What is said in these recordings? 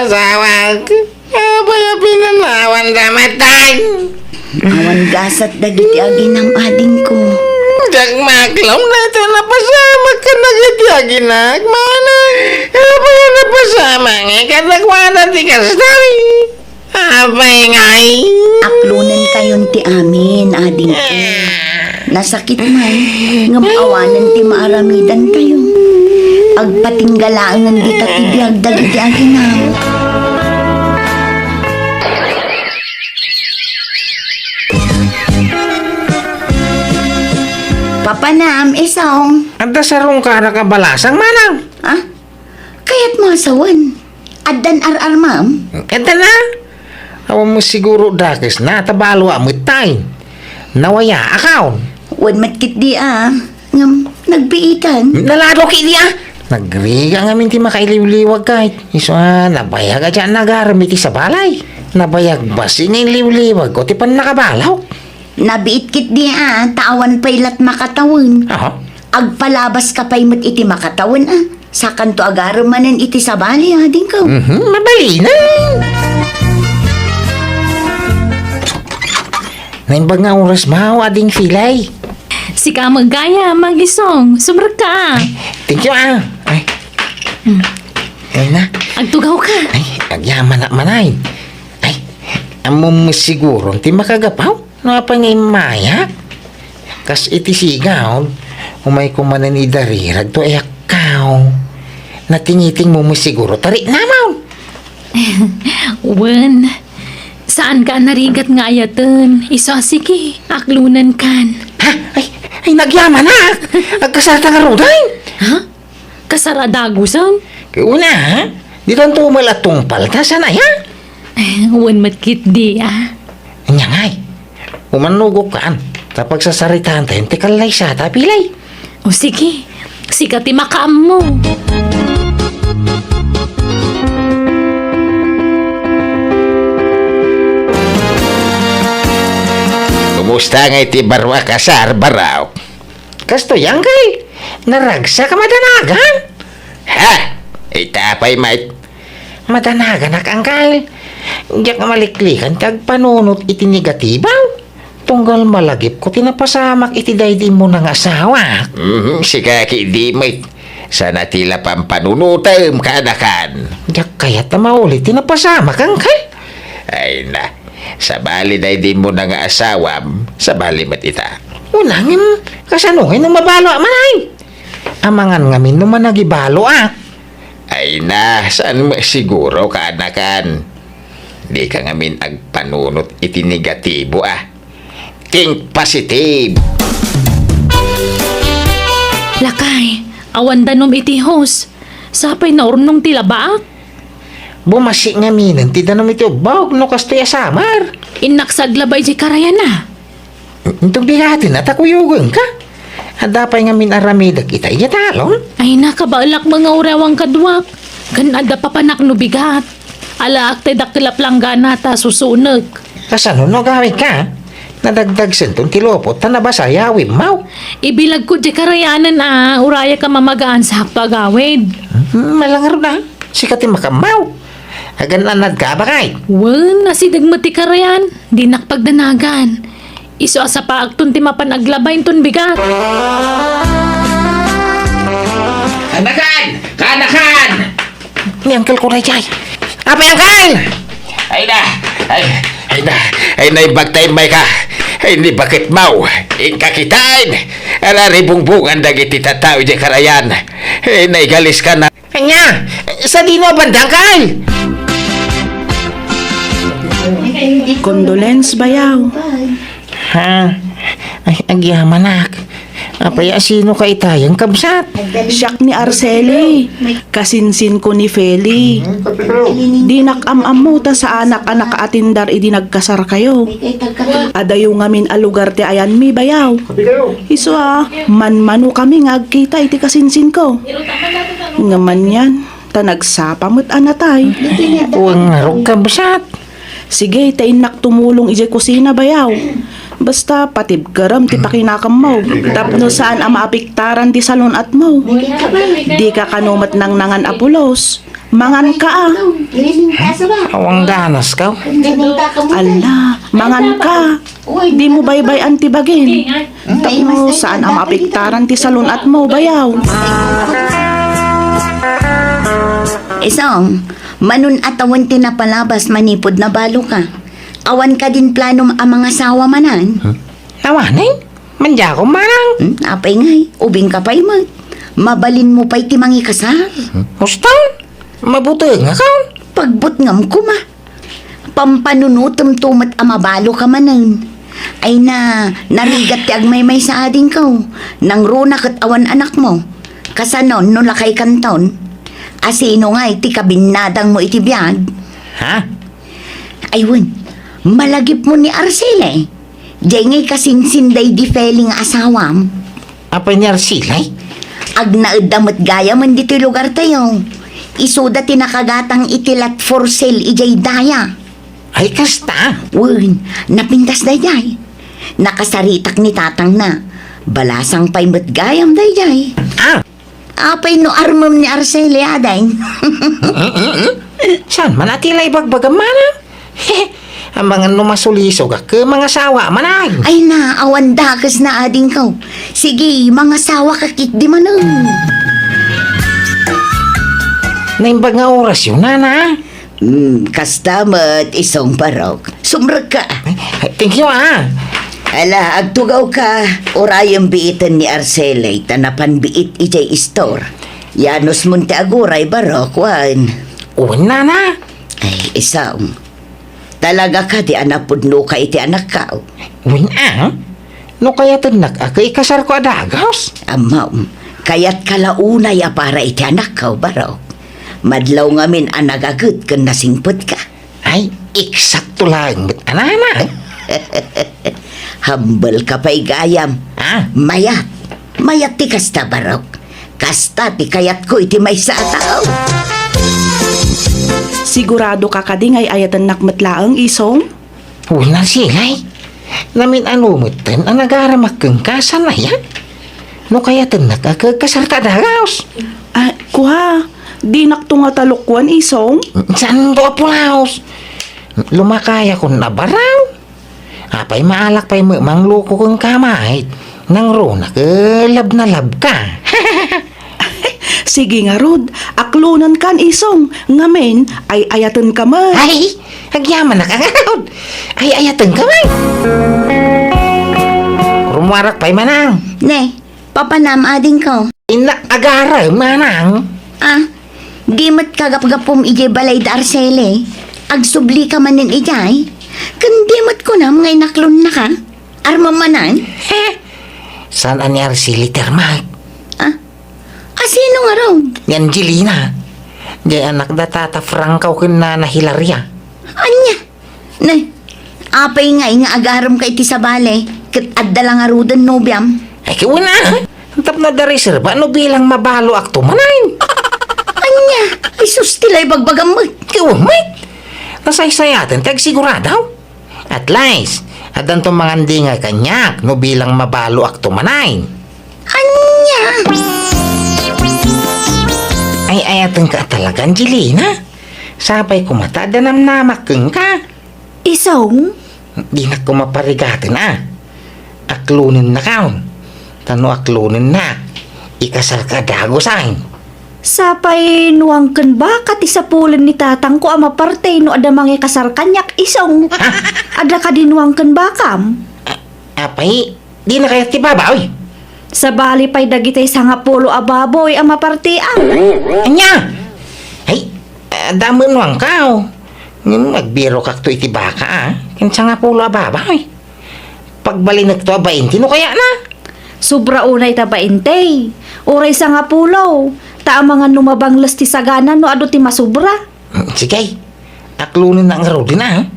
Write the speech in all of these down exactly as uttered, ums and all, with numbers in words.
Sawak, apay a pinanawan da met tay? Awan gasat dagiti aginam, adingko. Diak maklom daytoy napasamak kadagiti aginak, manang. Apay a napasamak nga kadakuada ti kasta? Apay ngay? Aklonenkayon ti amin, adingko. Nasakit man, ngem awanen ti maaramidantayo. Agpatingga laengen dita ti biag dagiti aginam. Papanam, isong. Adda sarungkanak a balasang, manang? Ha? Kayatmo a sawen? Addan ar-armam? Adda na. Awan mo siguro dakes na, ta balo a met tay. Nawaya, akaw. Wen met ketdi a. Ngem, nagbiitan. Nalado ketdi a. Nagrigat ngamin ti makailiwliwag kay. Isu a, nabayag a diak nagarem iti sabali. Nabayag bassit nga inliwliwagko ti pannakabalok. Nabiit ketdi a, ta awan pay lat makatawen. Aha. Agpalabaska pay met iti makatawen a. Sakanto agarem manen iti sabali, adingko. Mhm, mabalinen. Naimbag nga oras mo, ading Filay. Sika met gayam, Isong. Sumrekka a. Thank you, a. Ay. Hmm. Ay na. Agtugawka. Ay, agyamanak manay. Ay, ammom siguro ti makagapu? Napay nga immayak? Kas iti sigaw, umayko manen idarirag to ay akkaw. Natingitingmo met siguro, tariknamon. Wen, saanka a narigat nga ayaten, isu a sige, aklonenkan. Ha? Ay, ay, nagyamanak! Agkasarta ngaruden? Ha? Kasar a dagusen? Ket una, ha? Ditanto umay a tungpal ta, saan aya? Eh, wen met ketdi a. Ania ngay? Umannugokkan, ta pagsasaritaantayon ti kallaysata, Filay. O sige, sika ti makaammo. Kumusta ngay ti baro a kasar, baro? Kastoy, angkel. Naragsak a madanagan. Ha? Ita pay met. Madanaganak, angkel. Diak maliklikan ti agpanunot iti negatibo. Tunggal malagipko ti napasamak iti daydi immuna nga asawak. Mhm, sika ketdi met. Saan a ti la pampanunotem, kaanakan. Diak kayat a maulit ti napasamak, angkel. Ay na, sabali daydi immuna nga asawam, sabali met ita. Una ngem, kasano ngay no mabaloak manay? Amangan ngamin no managibaloak. Ay na, saan met siguro, kaanakan? Dika ngamin agpanunot iti negatibo a. Think positive. Lakay, awan danom iti hose. Sapay naurnong ti labaak. Bumassit ngaminen ti danom iti ubbog no kastoy a summer. Innak sa aglaba idiay karayan a. Inton bigaten a ta kuyogenka. Adda pay ngamin aramidek ita idiay talon. Ay, nakabaelak nga uray awan kaduak. Ken adda papanak no bigat. Alaak ti dakkel a planggana ta susunek. Kasano no agawidka? Nadagdagsenton ti lupot ta nabasa yawimmo. Ibilagko diay karayanen a urayak a mamagaan sa hakto agawid. Hmm, malangarod a. Sika ti makaammo. Agan-anadka a bakay. Wen, asideg met ti karayan. Dinak pagdanagan. Isu a sapaakton ti mapan aglaba inton bigat. Kaanakan! Kaanakan! Ni Uncle ko daydiay. Apay, Uncle! Ay na! Ay, ay na! Ay, naimbag ta immayka! Ay, ni baketmo! Inka kitaen! Ala, ribungbungan dagiti tattao idiay karayan! Ay, naigaliska na! Ania? Sadino a banda, Uncle? Condolence, bayaw. Ha? Ay, agyamanak. Apay a sinoka itay, kabsat? Siak ni Arceli. Kasinsinko ni Feli. Dinak am-ammo ta saanak a nakaatindar idi nagkasarkayo. Adayo ngamin a lugar ti ayanmi, bayaw. Isu a, manmanokami nga agkita iti kasinsinko. Ngem anian, ta nagsapa met a natay. Wen ngarud, kabsat. Sige, ta innak tumulong idiay kusina, bayaw. Basta patibkerem ti pakinakemmo tapno saan a maapektaran ti salun-atmo. Dika kano met nangnangan a pulos. Manganka a. Awan ganaskaw. Alla, manganka. Dimo baybay-an ti bagim. Tapno saan a maapektaran ti salun-atmo, bayaw. Isong, manun-at awan ti napalabas manipud nabaloka. Awan kadin planom a mangasawa manen? Awanen? Mandiakon manang? Hmm, apay ngay, ubingka pay met. Mabalinmo pay ti mangikasar. Husto? Mabutengakon? Pagbutngam koma. Pampanunotemto met a mabaloka manen. Ay na, narigat ti agmaymaysa adingko. Nangruna ket awan anakmo. Kasanon no lakaykanton? Asino ngay ti kabinnadangmo iti biag? Ha? Ay wen, malagipmo ni Arcele. Diay ngay kasinsin daydi Feli nga asawam. Apay ni Arcele? Agnaedda met gayamen ditoy lugartayo. Isuda ti nakagatang iti lot for sale idiay daya. Ay, kasta? Wen, napintas daydiay. Nakasaritak ni tatangna. Balasang pay met gayam daydiay. Ah, Apay no armem ni Arcele, aday? Saan man a ti la ibagbagam, manang? Amangan no masulisogak ket mangasawa, manang. Ay na, awan dakes na adingko. Sige, mangawaka ketdi manen. Naimbag nga orasyo, nana. Hmm, kasta met, isong Barok. Sumrekka. Ay, thank you, ah. Ala, agtugawka. Urayem biiten ni Arcele ta napan biit idiay istor. Yanos mon ti aguray, Barok, wen. Wen, nana. Ay, isong. Talaga kadi a napudnoka iti anakko? Wen, ah. No kayatennak a ket ikasarko a dagus? Ammom, kayatka la unay a para iti anakko, Barok. Madlaw ngamin a nagaget ken nasingpetka. Ay, eksakto laeng met a nana. Hambelka pay gayam. Ah? Mayat. Mayat ti kasta, Barok. Kasta ti kayatko iti maysa a tao. Siguradoka kadi nga ay-ayatennak met laeng, isong? Wen, Arcele. Namin-ano metten a nagaramak kenka, saan aya? No kayatennak a ket kasarka a dagus. Ah, kua, dinakto nga talokuan, isong? Saanto a pulos? Lumakayakon a baraw. Apay, maalak pay met mangloko kenka, mayat. Nangruna ket love na love ka. Sige ngarud, aklonenkan, isong, ngamin, ay-ayatenka met. Ay, agyamanak ngarud. Ay-ayatenka met. Rummuarak pay, manang. Ne, papanam adingko. Innak agarem, manang. Ah, di met kagapgapum idiay balay da Arcele. Agsublika manen idiay. Ken di met kunam nga inaklonnaka. Armam manen? Saan a ni Arcele ti armak? Ah, asino ngarud? Ni Angelina. Diay anak da Tata Franco ken Nana Hilaria. Ania? Ne, apay ngay nga agaremka iti sabali, ket adda la ngaruden nobiam? Ay, ket wen a. Tapno adda reserba no bilang mabaloakto manen. Ania? Ay sus, ti la ibagbagam met. Ket wen met. Nasaysayaten ti agsigurado. At least, addanto mangandingay kaniak no bilang mabaloakto manen. Ania? Ay-ayatenka talaga, Angelina. Sapay koma ta adda namnamak kenka. Isong? Dinak koma parigaten a. Aklonennakon. Ta no aklonennak, ikasarka a dagus, ay. Sapay nuang ken baka ti sapulen ni tatangko a maparte no adda mangikasar kaniak, isong. Ha? Adda kadi nuang ken bakam? A-, apay, dina kayat ti babaw? Sabali pay dagiti sangapulo a baboy a mapartian. Ania? Ay, adda met nuangko. Ngem agbirokakto iti baka, a, ken sangapulo a baboy. Pagbalinekto a bainte no kayatna. Sobra unay ta bainte. Uray sangapulo. Ta amangan no mabangles ti sagana no adu ti masobra. Mm, sige. Aklonennak ngaruden a.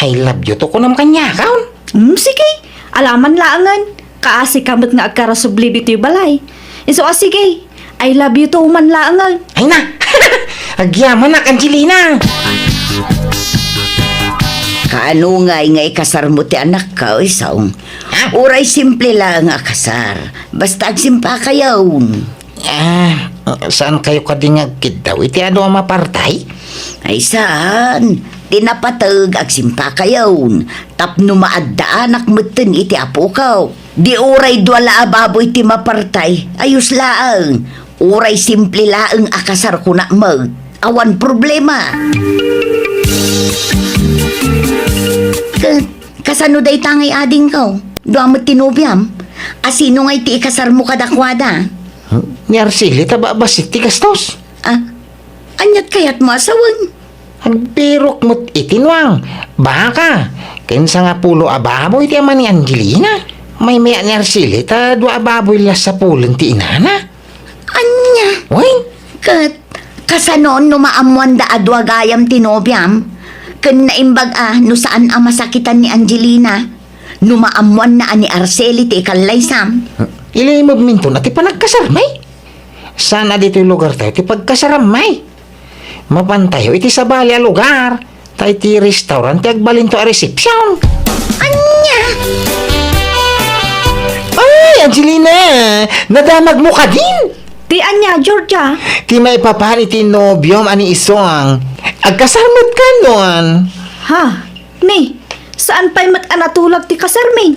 I love you to kunam kaniakon. Mm, sige. Alaman laengen. Kaasika met nga agkarasubli ditoy balay. Isu a, sige. I love you too man laengen. Ay na! Agyamanak, Angelina! Kaano ngay nga ikasarmo ti anakko, Isong? Ha? Uray simple laeng a kasar. Basta agsimpakayon. Ah, saan kayo kadi nga agkiddaw iti adu a mapartay? Ay saan? Ti napateg agsimpakayon. Tapno maaddaanak metten iti apoko. Di uray dua la a baboy ti mapartay, ayos laeng. Uray simple laeng a kasar kunak met, awan problema. Ka-, kasano dayta ngay adingko? Dua met ti nobiam? A sino ngay ti ikasarmo kadakuada? Ni Arceli ta ba-, bassit ti gastos. Ah, aniat kayatmo a sawen? Agbirok met iti nuang, baka, ken sangapulo a baboy ti ama ni Angelina. Maymay-at ni Arceli ta dua a baboy la sapulen ti inana. Ania? Wen? Ket, kasano no maammoanda a dua gayam ti nobiam? Ken naimbag a no saan a masakitan ni Angelina? No maammoanna a ni Arceli ti ikallaysam? Ilimebminto na ti panagkasarmi? Saan a ditoy lugartayo ti pagkasarammi? Mapantayo iti sabali a lugar, ta iti restaurant ti agbalinto a resepsiyon. Ania? Ay, Angelina! Nadamagmo kadin? Ti ania, Georgia? Ti maipapan iti nobiom a ni Isong. Agkasar met kanon. Ha? Ni, saan pay met a natulag ti kasarmi?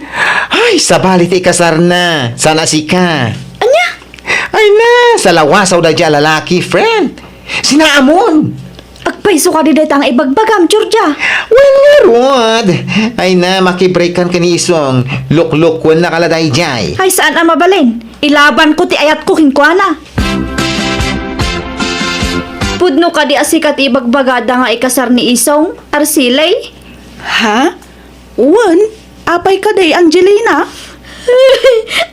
Ay, sabali ti ikasarna. Saan a sika. Ania? Ay na, salawasaw daydiay a lalaki, friend. Sinaamon. Agpayso kadi dayta nga ibagbagam, Georgia. Wen ngarud. Ay na, makibreak-an ken ni Isong. Luklukuen na kala daydiay. Ay, saan a mabalin. Ilabanko ti ayatko kenkuana. Pudno kadi a sika ti ibagbagada nga ikasar ni Isong, Arceli? Ha? Wen, apay kadi, Angelina?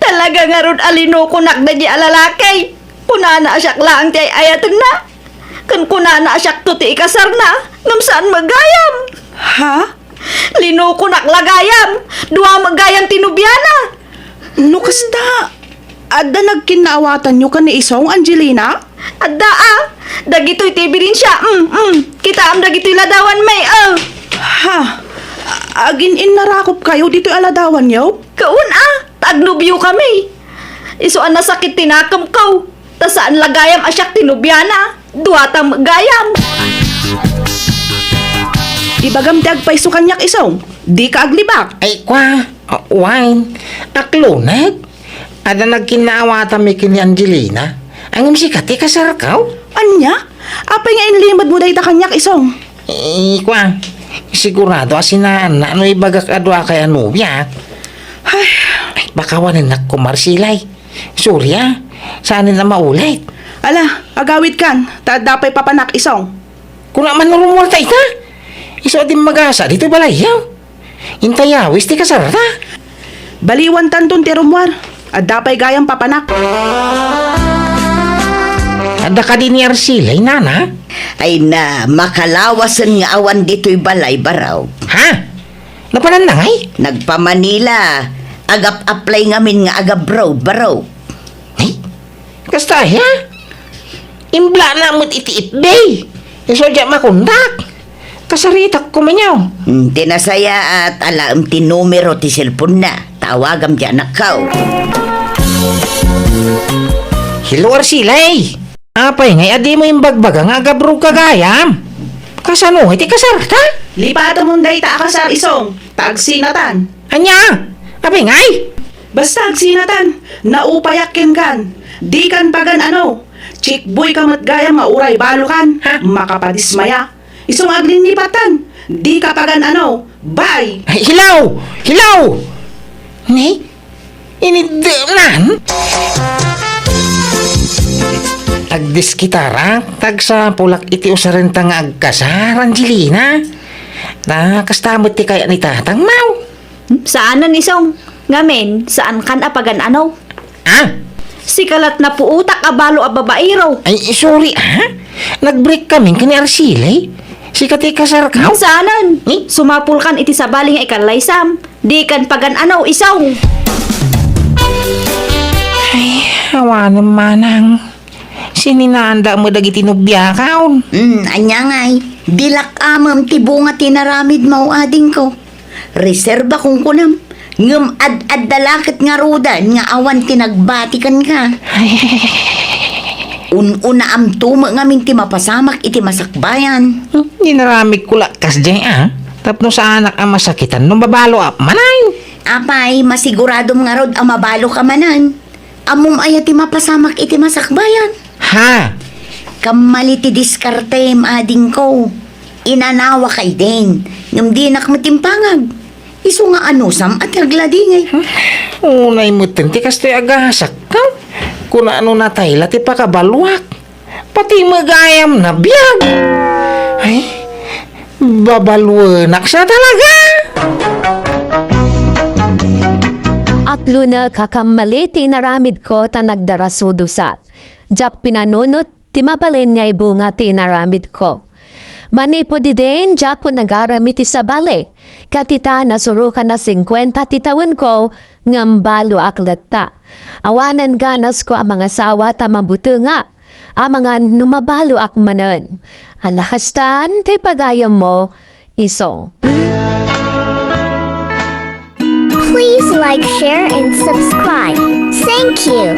Talaga ngarud a linukonak daydiay a lalaki. Kunana a siak laeng ti ay-ayatenna. Ken kunana a siakto ti ikasarna, ngem saan met gayam. Ha? Linukonak la gayam. Dua met gayam ti nobiana. No kasta, adda nagkinnaawatanyo ken ni Isong, Angelina? Adda a. Dagitoy ti ebidensia. Mm, mm. Kitaem dagitoy ladawan, may, ah. Ha? Agin-innarakopkayo ditoy a ladawanyo? Kaun a, ta agnobiokami. Isu a nasakit ti nakemko. Ta saan la gayam a siak ti nobiana. Duata met gayam. Ibagam ti agpayso kaniak, Isong. Dika aglibak. Ay, kua, ah, wine. Akloneg. Adda nagkinnaawatanmi ken ni Angelina. Ngem sika ti kasarko? Ania? Apay nga inlimedmo dayta kaniak, Isong? Eh, kua, sigurado a sinaanna no ibagak a duakay a nobia. Ay. Ay, pakawanennak koma, Arceli. Sorry, ah. Saanen a maulit. Ala, agawidkan, ta adda pay papanak, Isong. Kuna man no rummuarta ita? Isu a dimmagasa ditoy balayyo. Intayawis ti kasarta. Baliwantanton ti rummuar. Adda pay gayam papanak. Adda kadi ni Arceli, nana? Ay na, makalawasen nga awan ditoy balay, baro. Ha? Napananna ngay? Nagpa-Manila. Agap-apply ngamin nga agabroad, baro. Ay, kasta aya? Imblana met iti F B. Isu a diak makontak. Kasaritak koma niya. Hmm, ti nasayaat, alaem ti numero ti cellphone-na. Tawagam ti anakko. Hello, Arceli. Apay ngay a dimo imbagbaga nga agabroad ka gayam? Kasano ngay ti kasarta? Lipatemon dayta a kasar, Isong, ta agsinatan. Ania? Apay ngay? Basta agsinatan, naupayak kenkan. Dikan pagan-ano. Chickboy ka met gayam nga uray balokan. Ha? Makapadismaya. Isu nga aglinnipatan. Dika pagan-ano. Bye! Ay, hello! Hello! Ni? Inidemnan? Agdiskitarak, ta agsapulak iti usarenta nga agkasar, Angelina. Ta kasta met ti kayat ni tatang, maw? Hmm, saanen, Isong. Ngamin, saankan a pagan-ano. Ah? Sika la't napuotak a balo a babaero. Ay, sorry, ah. Nag-break kami ken ni Arceli. Sika ti kasarko? Hmm, saanen. Eh? Sumapulkan iti sabali nga ikallaysam. Dikan pagan-ano, Isong. Ay, awanen manang. Sininaanda met dagiti nobiakon. Hmm, ania ngay? Dilak amem ti bunga ti naramidmo, adingko. Reserba kunkunam, ngem ad-adda la ket ngaruden nga awan ti nagbati kenka. Un-unaamto met ngamin ti mapasamak iti masakbayan. Hmm, inaramidko la kasdiay a. Tapno saanak a masakitan no mabaloak manen. Apay, masiguradom ngarud a mabaloka manen. Ammom aya ti mapasamak iti masakbayan? Ha? Kammali ti diskartem, adingko. Inanawaka idin, ngem dinak met impangag. Isu nga anusam a ti agladingit. Unay metten ti kastoy a gasak. Kuna no natay la ti pakabaloak. Pati met gayam nabiag. Ay, babaluenak sa talaga. Aklona, kakamali ti inaramidko ta nagdarasudusat. Diak pinanunot ti mabalin nga ibunga ti inaramidko. Manipud idin, diak nagaram iti sabali. Ket ita, nasurokan a singkuenta ti tawenko, ngem baloak latta. Awanen ganasko a mangasawa ta mabutengak. Amangan no mabaloak manen. Ala kastan ti pagayammo, isu. Please like, share, and subscribe. Thank you.